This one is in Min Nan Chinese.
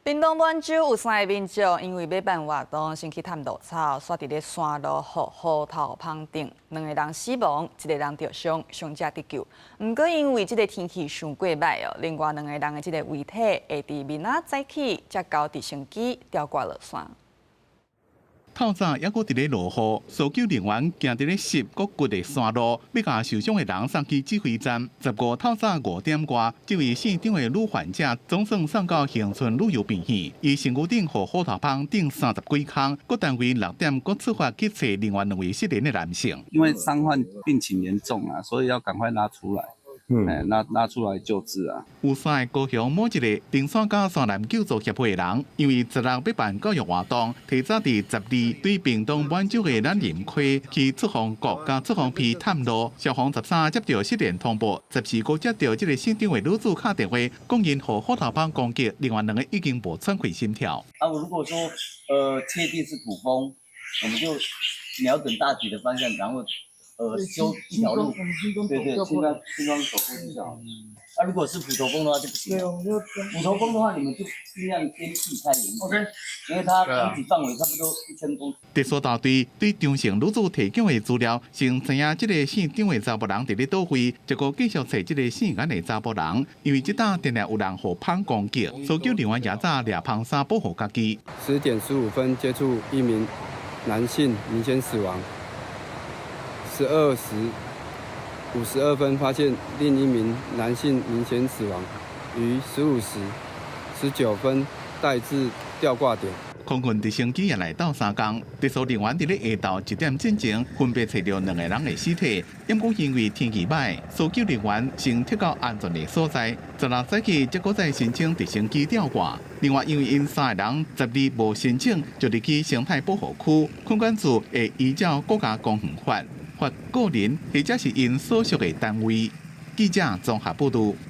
屏東滿州有三个民眾因為欲辦活動，先去探露草，煞佇咧山路予虎頭蜂叮，兩个人死亡，一个人著傷，傷者得救。毋過因為這个天氣傷過䆀哦，另外兩个人的這个遺體會佇明仔早起才交直升機吊掛落山。透早猶閣佇咧落雨，搜救人員行佇咧濕閣骨的山路，欲共受傷的人送去指揮站。15透早5點外，這位姓張的女患者總算送到恆春旅遊病院，伊身軀頂予虎頭蜂叮三十幾空，各單位6點閣出發去揣另外兩位失聯的男性。因為傷患病情嚴重啊，所以要趕快拉出來。拉拉出來救治啊！有三个高雄某一个登山佮山林救助協會的人，因為16欲辦教育活動，提早佇12對屏東滿州的蘭林溪去赤峰谷佮赤峰陂探路，消防13接著失聯通報，14閣接著這个姓張的女子敲電話，講𪜶予虎頭蜂攻擊，另外兩個已經無喘氣心跳。啊，如果說確定是土蜂，我們就瞄準大體的方向，然後修一條路，對對，輕裝輕裝走過去就好。啊，如果是斧頭蜂的話就不行。斧頭蜂的話，你們就盡量先避開遠點，因為它攻擊範圍差不多1000公尺。特殊大隊對張姓女子提供的資料，先知影這个姓張的查埔人佇咧佗位，結果繼續揣這个姓顏的查埔人，因為這搭定定有人予蜂攻擊，搜救人員也早掠蜂紗保護家己。 10點15分接觸一名男性明顯死亡。12時52分發現另一名男性明顯死亡，於15時19分帶至吊掛點。空軍直升機也來鬥相共，特搜人員佇咧下晝1點進前分別揣著兩個人的屍體。毋過因為天氣䆀，搜救人員先撤到安全的所在。16早起，才閣再申請直升機吊掛。另外，因為𪜶三個人12無申請，就入去生態保護區，墾管處會依照國家公園法，罰個人或者是𪜶所屬的單位。記者綜合報導。